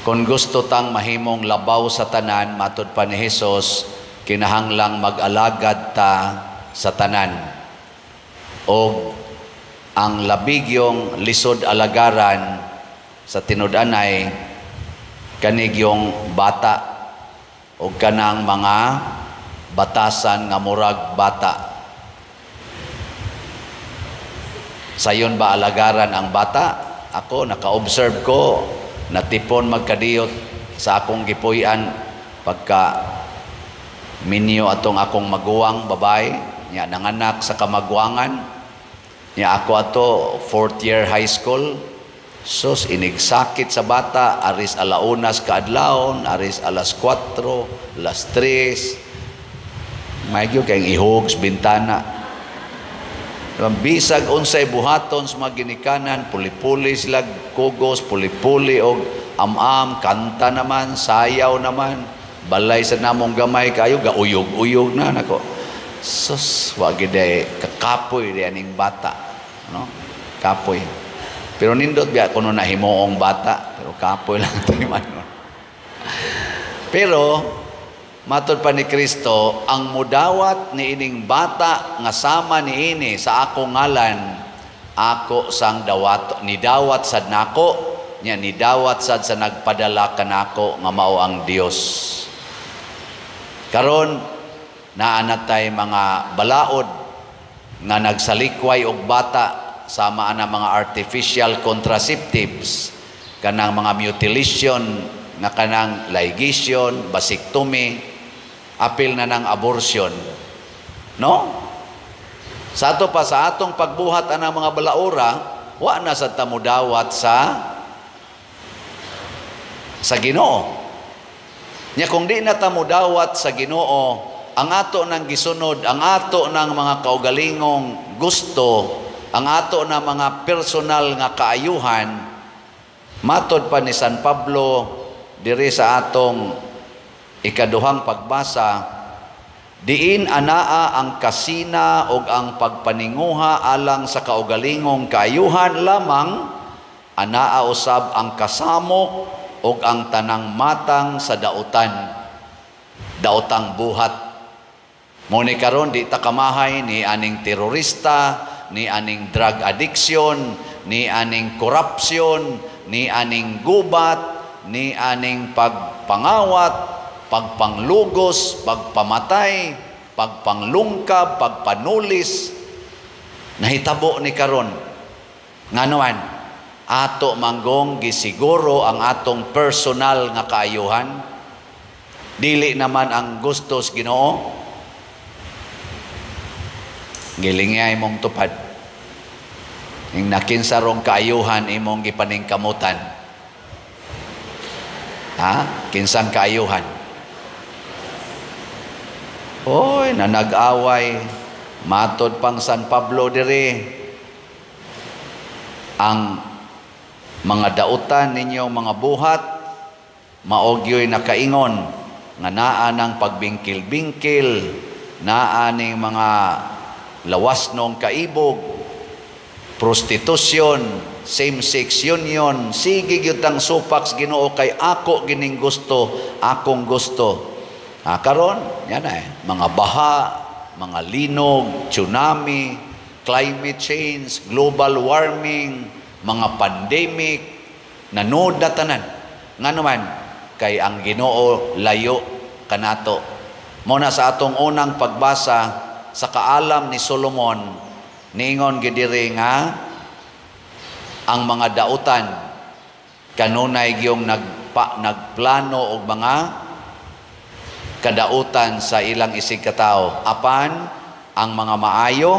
Kung gusto tang mahimong labaw sa tanan, matud pa ni Hesus, kinahanglang mag-alagad ta sa tanan. Og ang labigyong lisod alagaran sa tinud-anay kanigyong bata o kanang mga batasan nga murag bata. Sayon ba alagaran ang bata? Ako, naka-observe ko, natipon magkadiyot sa akong gipuy-an pagka minyo atong akong maguwang babae, nya nanganak sa kamagwangan, nya ako ato fourth year high school. Sus, inigsakit sa bata, aris alaunas kaadlawon, aris alas 4, alas 3, may gyud kayong ihog sa bintana. Bisag unsay buhaton sa mga ginikanan, puli-puli sila kugos, puli-puli og am-am, kanta naman, sayaw naman, balay sa namong gamay kayo, gauyog-uyog na nako. Sus, wa gid ay kakapoy di aning bata, no? Kapoy. Pero nindot biya kuno na himuong bata, pero kapoy lang ito man. Pero matod pa ni Kristo, ang mudawat ni ining bata nga sama ni ini sa akong ngalan, ako sang dawat, nidawat sad nako, nya nidawat sad sa nagpadala kanako nga mao ang Dios. Karon naa na tay mga balaod nga nagsalikway og bata sama ana mga artificial contraceptives, kanang mga mutilation nga kanang ligation, vasectomy, apil na ng abortion. No? Sa ato pa sa atong pagbuhat anang mga balaura, wa na sa tamudawat sa Ginoo. Nya kung di na ta modawat sa Ginoo, ang ato nang gisunod, ang ato ng mga kaugalingong gusto, ang ato na mga personal nga kaayuhan, matod pa ni San Pablo diri sa atong ikaduhang pagbasa, diin anaa ang kasina og ang pagpaninguha alang sa kaugalingong kaayuhan lamang, anaa usab ang kasamok og ang tanang matang sa dautan, daotang buhat. Mo ni karon di ta kamahay ni aning terorista, ni aning drug addiction, ni aning corruption, ni aning gubat, ni aning pagpangawat, pagpanglugos, pagpamatay, pagpanglungkab, pagpanulis. Nahitabo ni karon. Ngano man, ato manggong gisiguro ang atong personal nga kaayuhan. Dili naman ang gustos Ginoo. Gilingay mong tupad. Ing nakinsarong kaayuhan imong gipaningkamutan. Ha? Kinsang kaayuhan? Oy, na nag-away. Matod pang San Pablo diri. Ang mga dautan ninyong mga buhat maogyo'y nakaingon nga naa ng pagbingkil-bingkil, naa ning mga lawas nong kaibog, prostitution, same-sex union, sige gyud tang supak sa Ginoo kay ako gining gusto, akong gusto. Ah, karon, yan na eh, mga baha, mga linog, tsunami, climate change, global warming, mga pandemic, nanood na tanan. Nga naman, kay ang Ginoo layo kanato. Mo na sa atong unang pagbasa sa kaalam ni Solomon, niingon gidiri nga ang mga dautan kanunay gyung nagplano og mga kadautan sa ilang isig katao, apan ang mga maayo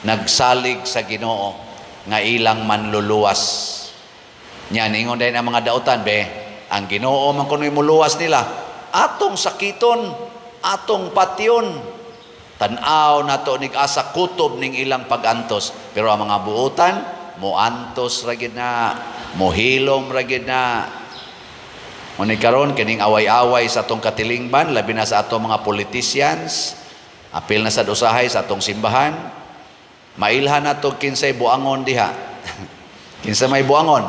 nagsalig sa Ginoo nga ilang manluluwas. Nya ningon din ang mga dautan, be, ang Ginoo man kuno'y muluwas nila, atong sakiton, atong patyon, tan-aw nato nig asa kutob ning ilang pagantos. Pero ang mga buutan moantos ra gid na, mohilom ra gid na. Ngunit karon kining away-away sa atong katilingban, labi na sa atong mga politicians, apil na sa usahay sa atong simbahan, mailhan nato kinsay buangon diha. Kinsa may buangon?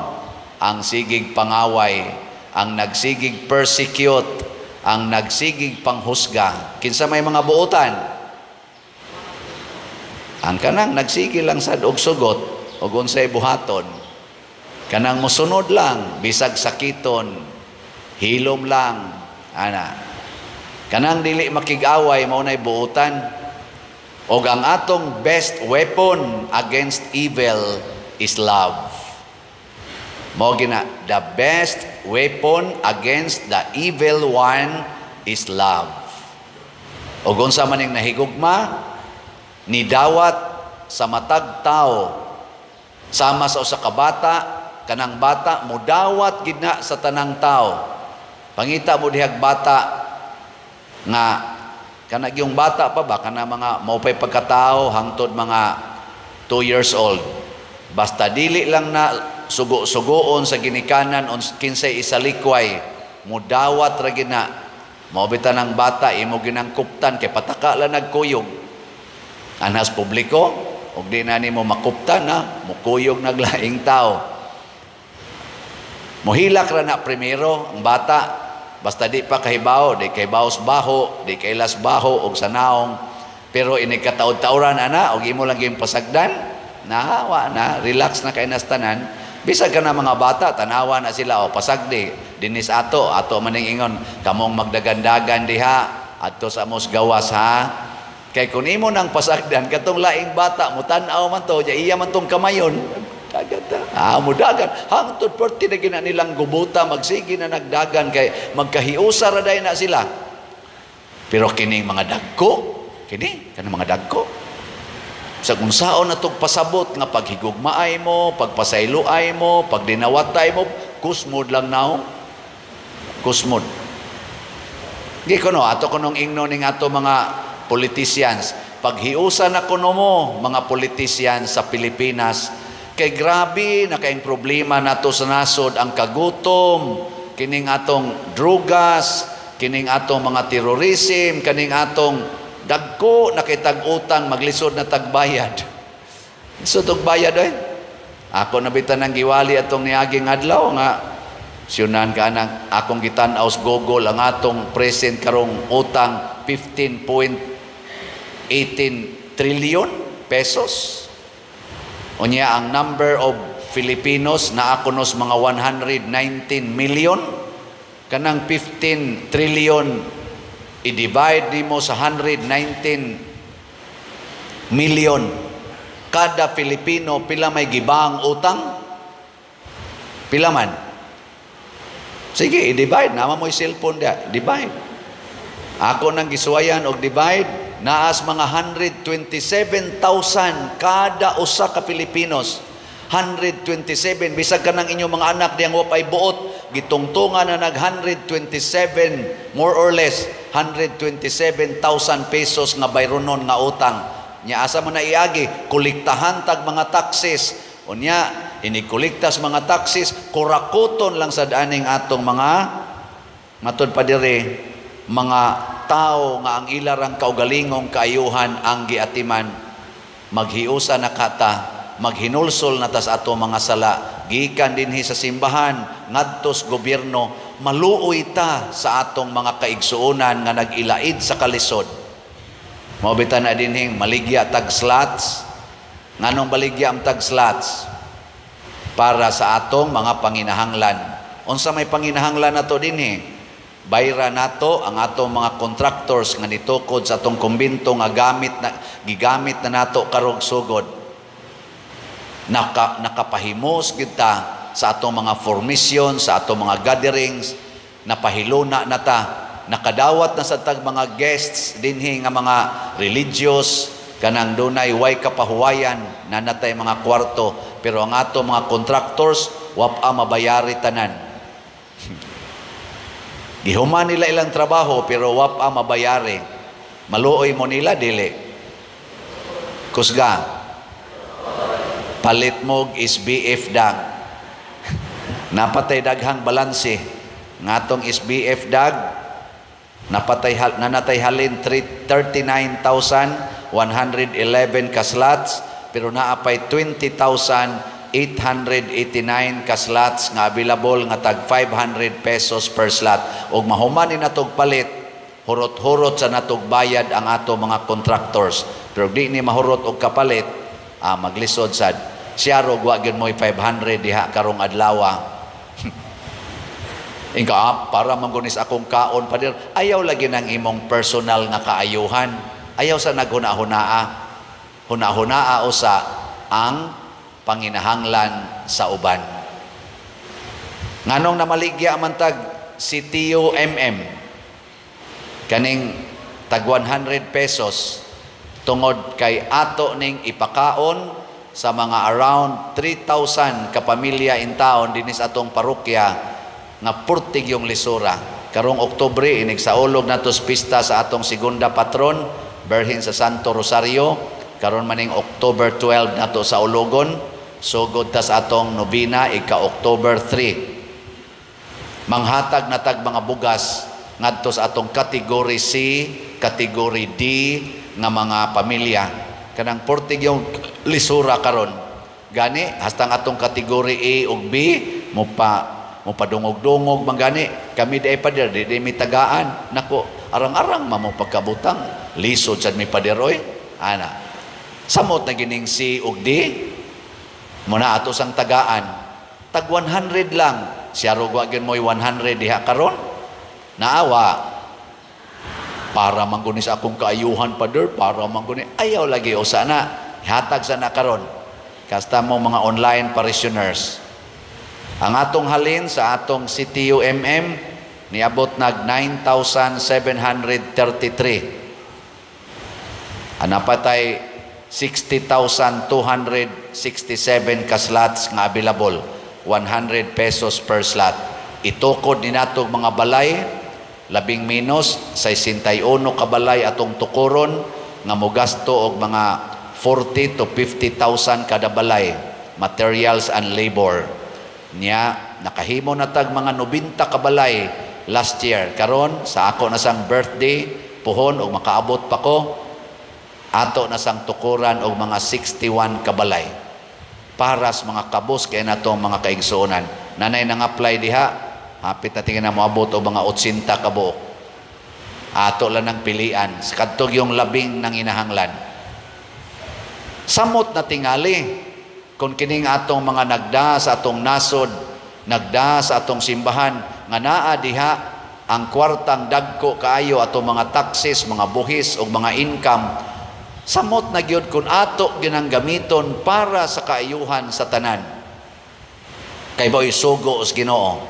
Ang sigig pangaway. ang nagsigig persecute, ang nagsigig panghusga. Kinsa may mga buotan? Ang kanang nagsige lang sad og sugot og unsay buhaton. Kanang mosunod lang bisag sakiton, hilom lang ana. Kanang dili makig-away, mao nay buotan. Og ang atong best weapon against evil is love. Mao gina, the best weapon against the evil one is love. Og unsa man ning nahigugma, nidawat sa matag tao, sama sa usa ka bata, kanang bata mudawat gid na sa tanang tao. Pangita mo dihag bata nga kana yung bata pa ba, kana mga maupay pagkatao hangtod mga 2 years old. Basta dili lang na sugo-sugoon sa ginikanan on kinsay isalikway, mudawat ra gid na. Mao bitaw ng bata, imo ginang kuptan kay pataka lang nagkuyog. Anhas publiko, ug di na nimo makuptan na, mukuyog naglaing tao. Muhilak ra na primero ang bata, basta di pa kahibaw, di kahibaw sa baho, di kailas baho og sa naong, pero inig kataod-taoran ana og imo lang gyud pasagdan, nahawa na, relax na kay nas tanan. Bisag ka na mga bata, tanawa na sila, o pasagdi, dinis ato, ato maning ingon, kamong magdagandagan diha, adto sa amos gawas ha. Kay kung imo nang pasagdan, katong laing bata, mutan-aw man to, iya man tong kamayon, dagan ta. Ah, mudagan. Hangtod perti na gina nilang gubuta, magsige na nagdagan, kay magkahiusa ra day na sila. Pero kining mga dagko, kini, kanang mga dagko, sa kung saon na tog pasabot nga paghigugmaay mo, pagpasayloay mo, pagdinawatay mo, kusmod lang now. Kusmod. Di ko no, ato kunong ingno ning ato mga politicians, paghiusa na kuno mo mga politicians sa Pilipinas, kay grabe na kayong problema nato sa nasod, ang kagutom, kining atong drugas, kining atong mga terrorism, kining atong dagko na kay tag-utang, maglisod na tagbayad. Lisod og bayad oy. Ako na bitan ng giwali atong niaging adlaw nga siyunan ka nang akong gitan-aw sa Google ang atong present karong utang, 15.18 trillion pesos. Unya ang number of Filipinos na ako nos mga 119 million. Kanang 15 trillion i-divide nimo sa 119 million. Kada Filipino pila may gibang utang? Pila man? Sige, i-divide. Nama mo'y cellphone dia. Divide. Ako nang gisuwayan og divide, naas mga 127,000 kada usa ka Pilipinos. 127, bisag ka ng inyong mga anak diyang wapay buot, gitungtungan na nag 127, more or less 127,000 pesos nga bayronon nga utang. Nya asa man na iagi? Kolektahan tag mga taxes. Unya inikolektas mga taxes, kurakuton lang sa aning atong mga matud pa dire mga tao nga ang ilarang kaugalingong kaayuhan ang giatiman. Maghiusa na kata, maghinulsol na tas ato mga sala, gikan dinhi sa simbahan ngadtos gobyerno. Maluoy ta sa atong mga kaigsuonan nga nag-ilaid sa kalisod. Mao bitaw na dinhing maligya tag slots. Nganong baligya ang tag slots? Para sa atong mga panginahanglan. Unsa may panginahanglan nato dinhi? Bayra nato ang atong mga contractors nga nitukod sa atong kumbento nga gamit na gigamit na nato karog sugod. Nakapahimos kita sa atong mga formation, sa atong mga gatherings, napahiluna na ta, nakadawat na sa tag mga guests dinhi nga mga religious, kanang dunay way kapahuwayan na natay mga kwarto, pero ang ato mga contractors wapa mabayari tanan. Gihuman nila ilang trabaho pero wapa mabayari. Maluoy mo nila, dili? Kusga. Palit mo SBF dag. Napatay daghang balanse. Ngatong SBF dag napatay nanatay halin 39,111 ka slots, pero naapay 20,000 889 ka slots nga available nga tag 500 pesos per slot. Ug mahuman ni natog palit, hurot-hurot sa natog bayad ang ato mga contractors. Pero di ni mahurot og kapalit, maglisod sad. Siya rog wa gyud mo'y 500 diha karong adlaw. Inka, para manggunis akong kaon, pader. Ayaw lagi ng imong personal nga kaayuhan. Ayaw sa naghuna-hunaa. Huna-hunaa usa ang panginahanglan sa uban. Nganong namaligya man tag si Tio MM kaning tag 100 pesos? Tungod kay ato ning ipakaon sa mga around 3,000 ka pamilya in town dinis atong parokya nga purtig yung lisura. Karong Oktubre, inig saulog nato sa pista sa atong segunda patron, Berhin sa Santo Rosario. Karon maning October 12 nato sa ulogon. Sugod ta sa atong nobina ika October 3. Manghatag na tag mga bugas ngadto sa atong category C, category D nga mga pamilya. Kanang purtig yung lisura karon. Gani hastang atong category A ug B mo padungog-dungog man gani kami di pader, di mi tagaan. Nako, arang-arang mamo pagkabutang, lisod sad mi, pader, oy. Ana, samot na gining C ug D mo na ato sang tagaan tag 100 lang. Siya rog wa gyud mo'y 100 diha karon. Naawa, para man guni sa akong kaayuhan, pader, para man guni. Ayaw lagi usa na, hatag sa na karon. Kasta mo mga online parishioners. Ang atong halin sa atong CTUMM niabot nag 9,733. Ana patay 60,267 ka slots nga available. 100 pesos per slot. Itukod ni nato mga balay, labing minus 61 ka balay atong tukuron nga mogasto og mga 40 to 50,000 kada balay, materials and labor. Nya nakahimo na tag mga 90 ka balay last year. Karon sa ako na sang birthday puhon og makaabot pa ko, ato na sang tukuran og mga 61 ka balay para sa mga kabos kay natong mga kaigsuonan. Nanay nang apply diha, hapit na tingin na moabot og mga 80 ka buok. Ato lang ng pilian sa kadtog yung labing nang inahanglan. Samot na tingali kung kining atong mga nagda sa atong nasod, nagda sa atong simbahan, nga naa diha ang kwartang dagko kaayo, atong mga taxes, mga buhis ug mga income. Samot na gyud kung ato ginang gamiton para sa kaayuhan sa tanan. Kay boy sugo os Ginoo.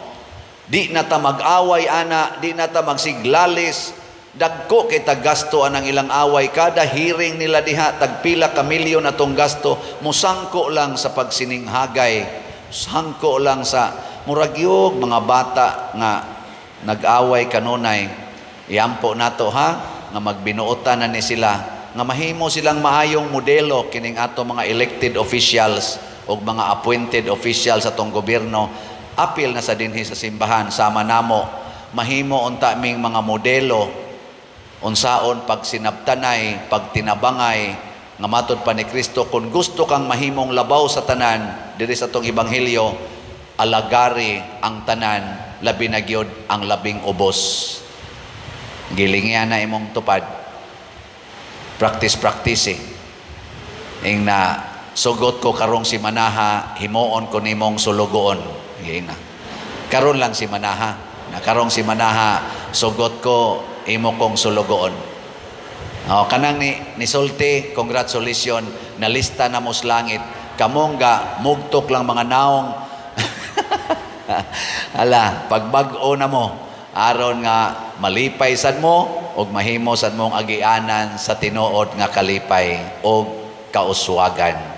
Di na ta mag-away ana, di na ta magsiglalis. Dagko kay tag gasto anang ilang away. Kada hearing nila diha, tagpila ka milyon atong gasto. Musangko lang sa pagsininghagay, sangko lang sa muragyog mga bata nga nag-away kanunay. Iampo nato ha nga magbinuotan na ni sila, nga mahimo silang maayong modelo kining ato mga elected officials o mga appointed officials sa atong gobyerno, apil na sa dinhi sa simbahan. Sama namo, mahimo unta ming mga modelo unsaon pagsinabtanay, pagtinabangay, nga matod pa ni Kristo, kung gusto kang mahimong labaw sa tanan diri sa atong ebanghelyo, alagari ang tanan, labi na gyud ang labing ubos. Gilingyan na imong tupad. Practice, practice eh. Ing na sugot ko karong si Manaha, himuon ko nimong sulugoon. Ing na. Karon lang si Manaha. Na karong si Manaha, sugot ko imo kong sulugoon. Oh, kanang ni nisulti, congratulations, nalista na mo sa langit. Kamong ga mugtok lang mga naong. Ala, pagbag-o na mo aron nga malipay sad mo ug mahimo sad mong agianan sa tinuod nga kalipay og kauswagan.